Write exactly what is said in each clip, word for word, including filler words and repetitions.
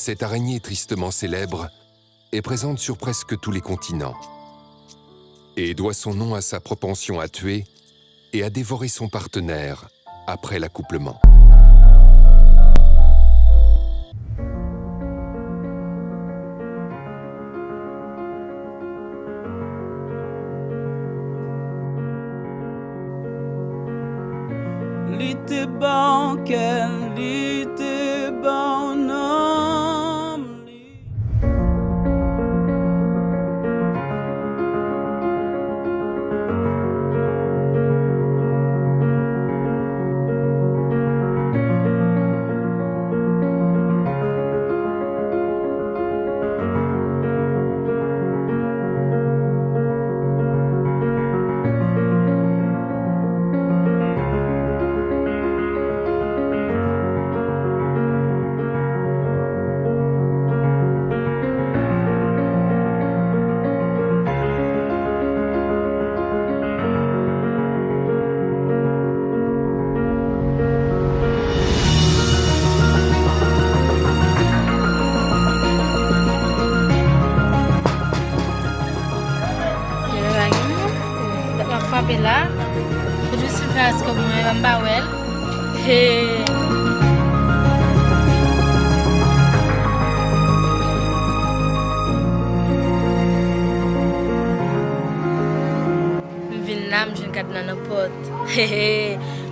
Cette araignée tristement célèbre est présente sur presque tous les continents et doit son nom à sa propension à tuer et à dévorer son partenaire après l'accouplement. Li te ba w kè l, li te ba w nanm li. Yo pa gen moun. Donk, m ap frape la. Pou jis fè askòb mwen, m pa wè l. He. M vin la, m jwenn kadna nan pòt. He, he.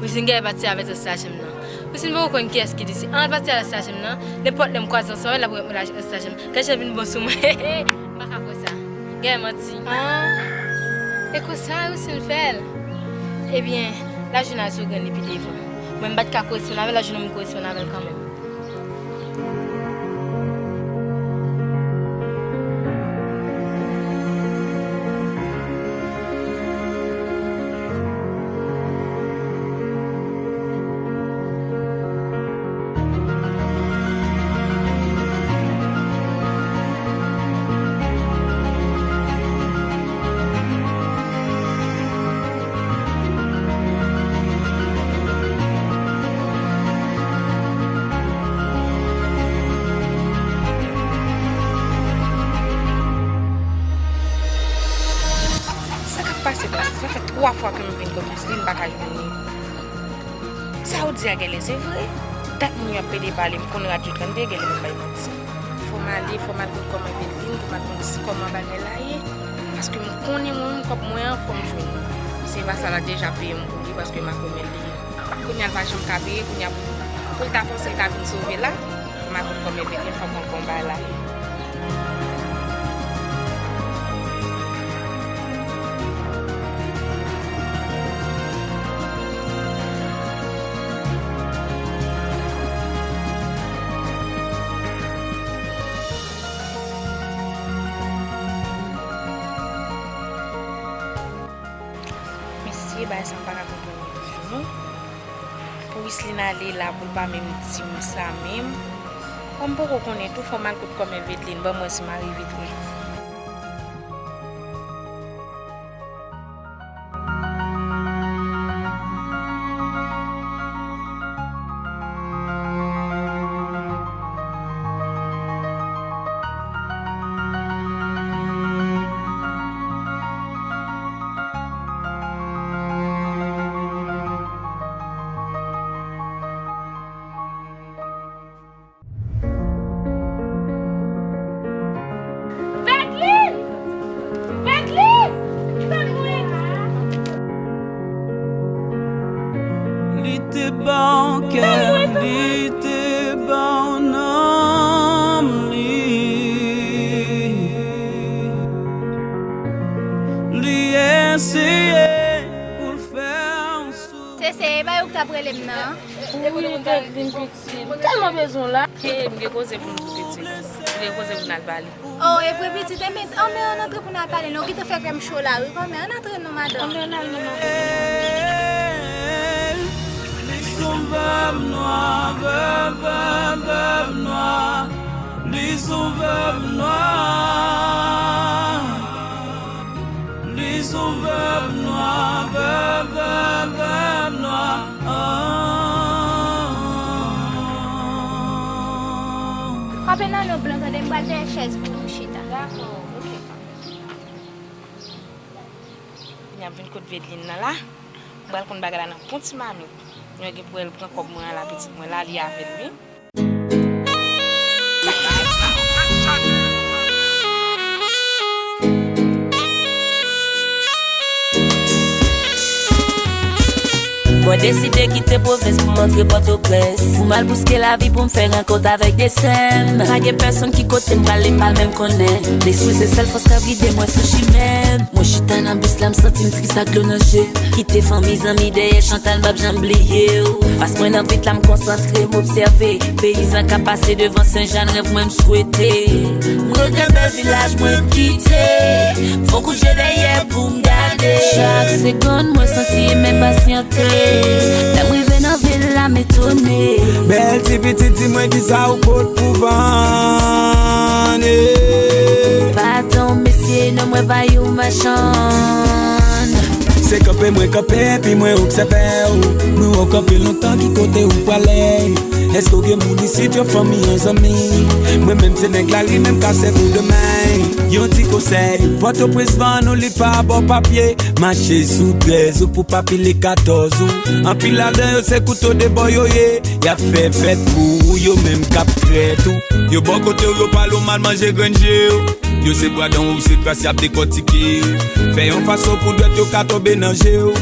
Wi, si m gen pati avèk sitiyasyon m nan. Ou si m poko konn kiyès ki li se. An, pati a la sitiyasyon m nan. Nenpòt lè m kwaze ansanm avè l, l ap remèt mwen la sitiyasyon m. Gade jan l vin bon sou mwen. M pa ka kwè sa. Gade manti. Ah. E konsa, ou si l fè l. Ebyen, l ap jwenn a zo grenn li pi devan. Mwen, m pa t ka koresponn avè l, l ap jwenn yon moun koresponn avè l kanmenm. Sa k ap pase, pase. Sa fè twa fwa ke m vin kot Wisley, m pa ka jwenn li. Sa ou di a genlè se vre. Dat moun yo ap pede pale, m konn radyo tande, genlè m bay manti. Fò m ale, fò m al konn kòman Eveline, pou m al konn si kòman bagay la ye. Paske m konnen mwen menm kòb mwen an, fò m jwenn li. Se pa sa, l a deja peye m pou li, paske makomè l ye. Kounye a l pa janm ka peye, kounye a pou, pou l ta panse l ka vin sove la, fò m al konn kòman Eveline, fò m konn kòman bagay la ye. Mesye, bagay sa m pa ka konprann li toujou non. Pou Wislin ale la, pou l pa menm di m sa menm. Kòm m poko konnen tou, fò m al kot kòmè Vedlin, ban m wè si m arive tou. Vedlin! Vedlin! Tann mwen! Li te ba w kè l, li te ba w nanm li. Li eseye pou l fè w soufri. Se, se, e bay ou k t ap rele m nan? Wi, Vedlin pitit. M tèlman bezwen w la. E, m gen koze pou m di pitit. M gen koze pou n al pale. Oh, e vre pitit, enben, anben ann antre pou n al pale non. Ou gentan fè kè m cho la, wi, kòmè. Ann antre non, madanm. Anben ann al non, madanm. Li son vèb nwa, vèb, vèb, vèb nwa. Li son vèb nwa. Li son vèb nwa, vèb, vèb, vèb nwa. Ah. Pa Fernando blan, tande, m pral dèyè chèz pou nou chita. Dakò, oke. Kounye a m vin kot Vedeline nan la. M pral konn bagay la nan bon ti mamit. Mwen gen pou wè l pran kòb mwen an la, pitit mwen la, li avè l, wi. Mwen deside kite pwovens pou m antre Pòtoprens. Pou m al bouske lavi, pou m fè rankont avèk de sè m. Pa gen pèsonn ki kote m prale, m pa menm konnen. Lespri se sèl fòs k ap gide mwen sou chimen m. Mwen chita nan bis la, m santi m tris ak dlo nan je. Kite fanmi, zanmi dèyè, Chantal m p ap janm bliye w. Fas mwen nan vit la, m konsantre, m obsève. Peyizan k ap pase devan Sen Jan, rèv mwen m swete. M regrèt bèl vilaj mwen m kite. Fon kout je dèyè pou m gade. Chak segonn mwen santi e menm pasyante. Lè m rive nan vil la, m etone. Bèl ti pitit, di mwen kisa ou pot pou vann, eh. Padon mesye, non mwen pa yon machann. Se kanpe mwen kanpe, epi mwen obsève w. Mwen wè w kanpe lontan, ki kote ou prale? Èske w gen moun isit, yon fanmi, yon zanmi? Mwen menm se nèg lari, men m ka sèvi w demen. Yon ti konsèy, Pòtoprens vann ou li pa bò papye. Mache sou trèz ou pou pa pile katòz ou. Anpil ladan yo se kouto de bò yo ye. Y ap fè fèt pou ou, yo menm k ap trèt ou. Yo bò kote w, yo pale w mal, manje grenn je w. Yo se bwadan w, se kras y ap dekòtike. Fè yon fason pou dwèt yo ka tonbe nan je w.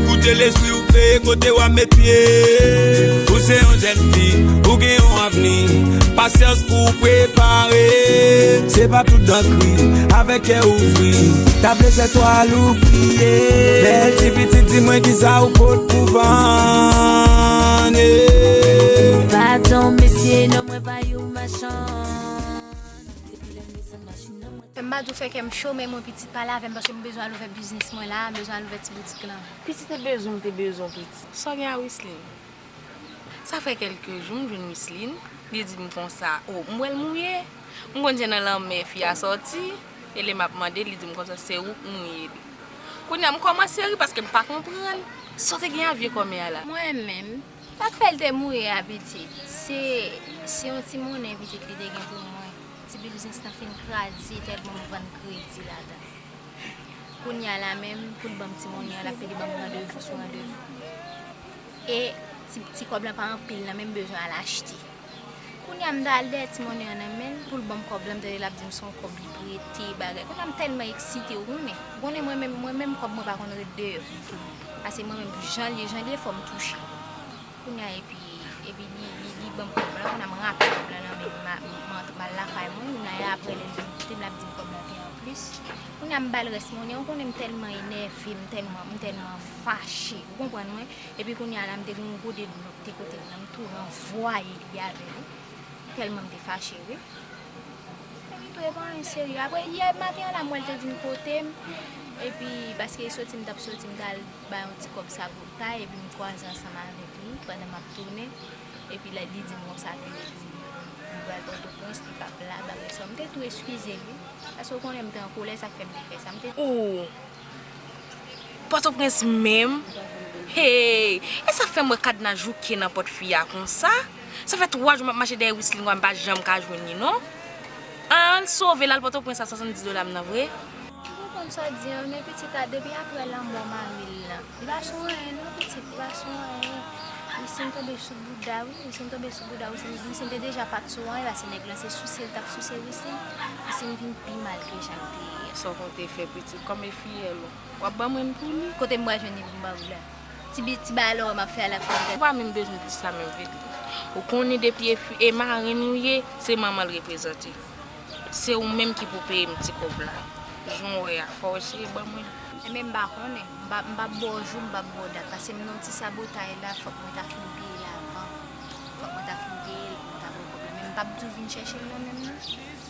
Koute lespri w, veye kote w ap met pye. Ou se yon jèn fi, ou gen yon avni. Pasyans pou w prepare. Se pa tout dan kri, avèk kè ouvri. Tape zètwal ou priye. Bèl ti pitit, di mwen kisa ou pot pou vann, eh. Padon mesye, non mwen pa yon machann. Depi lè m desann machin nan, mwen. M pa di w fè kè m cho, men mwen pitit pale avè m paske m bezwen al ouvè biznis mwen la, m bezwen al ouvè ti boutik lan. Pitit te bezwen m, te bezwen w pitit. Sa w gen a Wisline? Sa fè kèlke jou m jwenn Wisline, li di m konsa, o, m wè l mouye. M konn se nan lanmè fi a sòti, e lè m ap mande, li di m konsa se ou k mouye li. Kounye a m kòmanse ri paske m pa konprann. Sa w te gen a vye kòmè a la? Mwen menm, sa k fè l te mouye a pitit? Se, se yon ti monnen pitit li te gen pou mwen. Ti biznis lan fin kraze tèlman m vann kredi ladan. Kounye a la menm, pou l ban m ti monnen an, l ap pede ban m randevou sou randevou. E ti, ti kòb lan pa anpil nan men m, bezwen al achte. Kounye a m t al dèyè ti monnen an nan men l, pou l ban m kòb lan, m tande l ap di m se yon kòb li prete, bagay. Kounye a m tèlman eksite, ou konnen. Ou konnen mwen menm, mwen menm kòb mwen pa konn ret deyò. Paske mwen menm, jan l ye, jan l ye, fò m touche. Kounye a, epi, epi li, li, li ban m kòb lan, kounye a m rape kòb lan nan men m, m a, m antre, m al lakay mwen, kounye a, e apre lè l fin kite m, l ap di m kòb lan te an plis. Kounye a, m ba l rès monnen an, ou konnen m tèlman enève, m tèlman, m tèlman fache, ou konprann mwen? Epi kounye a la, m te gen yon gode dlo ki te kote m nan, m tou ranvwaye li avè l, tèlman m te fache, wi. Epi tou, e pa anyen serye. Apre, yè maten an la, m wè l te vin kote m. Epi, paske soti m t ap soti, m t al bay yon ti kòb sabotay, epi m kwaze ansanm avèk li pandan m ap tounen. Epi, la, li di m konsa ke li, li pral Pòtoprens, li p ap la, bagay sa. M te tou eskize l, wi. Paske w konnen m te an kolè, sa k fè m te fè sa. M te. Ou! Pòtoprens menm? Hey! E sa fè m wè kadna jouke nan pòt fi a konsa? Sa fè twa jou m ap mache dèyè Wisline, m pa janm ka jwenn li, non. An, l sove l al Pòtoprens a swasanndiz dola m nan vre. M konprann sa w di an, men pitit la, depi apre lanmò mari l lan, li pa sou anyen non, pitit, li pa sou anyen. Wisline tonbe sou bouda, wi, Wisline tonbe sou bouda, Wisline, Wisline te deja pa t sou anyen, paske nèg lan se souse l t ap souse Wisline. Wisline vin pi mal ke jan l te ye a. Sa w konte fè pitit, kòm e fiyèl ou. W ap ban mwen l pou li? Kote m pral jwenn li pou m ba ou la? Ti bi-, ti bagay la w wè m ap fè a la fè m tèt. Ou pa menm bezwen di sa menm, Vedeline. Ou konnen depi e fi-, e marenn ou ye, se manman l reprezante. Se ou menm ki pou peye m ti kòb la. Jan w wè a, fò w eseye ban mwen l. Enben m pa konnen. M p ap, m p ap ba w jou, m p ap ba w dat. Paske m nan yon ti sabotay la, fòk mwen ta fin peye l avan. Fòk mwen ta fin peye l pou m ta ba w kòb la. Men m p ap di w vin chèche l nan men m non.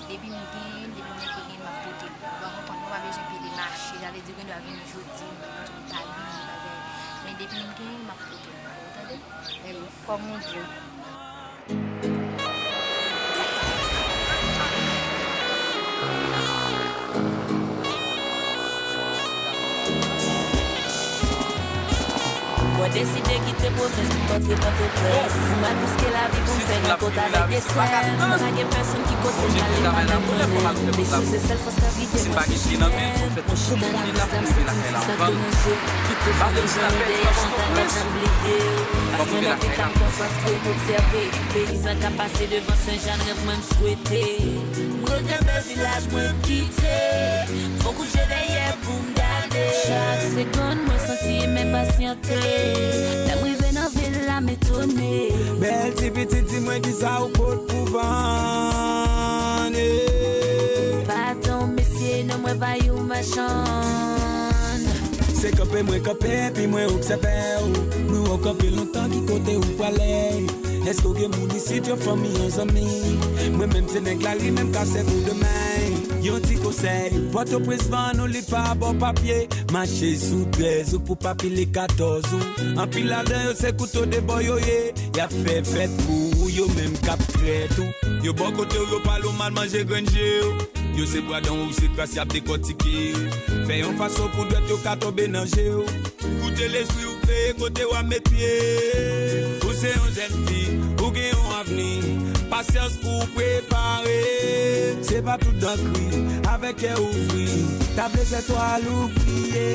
Depi m genyen l, depi m nèke genyen l, m ap pote l. Ou pa konprann, ou pa bezwen pede mache. Sa vle di ou gen dwa vini jodi, m pa vini, bagay. Men depi m genyen l, m ap pote l pou ou, tande? Enben, kòm ou di. Mwen Deside kite pwovens pou m antre Pòtoprens. M al piske lavi pou m fè rankont avèk desten. M pa gen pèsonn ki kote m ale m pa ka konnen. Mesye, se sèl fòs k ap gide mwen se Pòtoprens. Mwen chita nan Lis la, m santi m sou sa k deranje. Kite fòk ou janm ede yon chita nèt nan bliye. Pas mwen nan vit la, m konsantre m obsève. Peyizan k ap pase devan Sen Jan, rèv mwen m swete. M regrete vilaj mwen m kite. Fòk ou je dèyè pou m gade. Chak segonn mwen santi m enpasyante. Lè m rive nan vil la m etone. Bèl ti pitit, di mwen kisa ou pot pou vann, eh. Padon mesye, non mwen pa yon machann. Se kanpe mwen kanpe, epi mwen obsève w. Mwen wè w kanpe lontan, ki kote ou prale? Èske w gen moun isit, yon fanmi, yon zanmi? Mwen menm se nèg lari, men m ka sèvi w demen. Yon ti konsèy, Pòtoprens vann ou li pa ba w papye. Mache sou trèz ou pou pa pile katòz ou. Anpil ladan yo se kouto de bò yo ye. Y ap fè fèt pou ou, yo menm k ap trèt ou. Yo bò kote w, yo pale w mal, manje grenn je w. Yo se bwa dan w, se kras y ap dekòtike w. Fè yon fason pou dwèt yo ka tonbe nan je w. Koute lespri w, veye kote w ap met pye. Ou se yon jèn fi, ou gen yon avni. Pasyans pou w prepare. Se pa tout dan kri, avèk kè ouvri. Ta vle fè twal ou priye.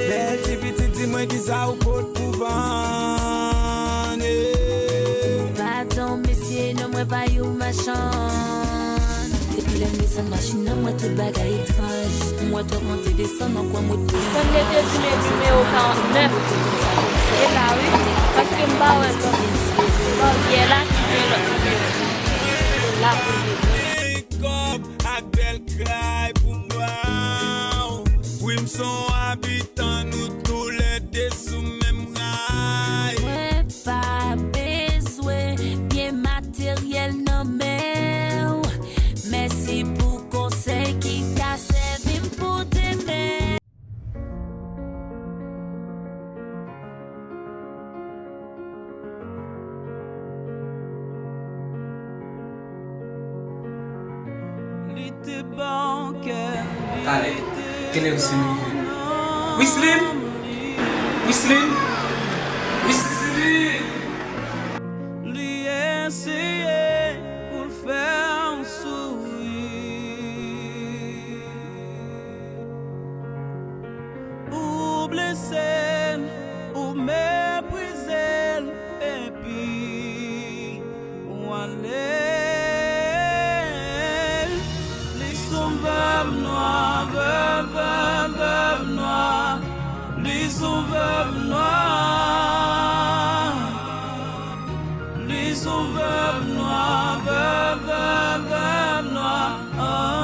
Bèl ti pitit, di mwen kisa ou pot pou vann, eh. Padon mesye, non mwen pa yon machann. Depi lè m desann machin nan, m wè tout bagay etranj. M wè twòp monte desann, m kwè m ret pou... Fè m rete di men nimewo karant nèf. E la wi, paske m pa wè lòt baryè la ki gen lòt nimewo. Se la pou l ye. Kòb ak bèl kay pou m ba w. Wi, m se yon abitan, nou toulède sou menm ray. Mwen pa bezwen byen materyèl nan men w. Mèsi pou konsèy ki ka sèvi m pou demen. Li te ban kè li. Talè, kilè Wisline rive? Wisline! Wisline! Wisline! Li eseye pou l fè w souri. Ou blese l, ou meprize l, epi w ale. Li se yon vèv nwa, vèv, vèv, vèv nwa. Li se yon vèv nwa. Li se yon vèv nwa, vèv, vèv, vèv nwa. Ah.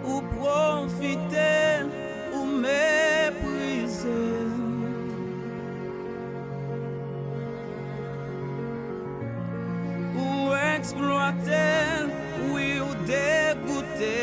Ou pwofite, ou meprize. Ou eksplwate l, wi, ou degoute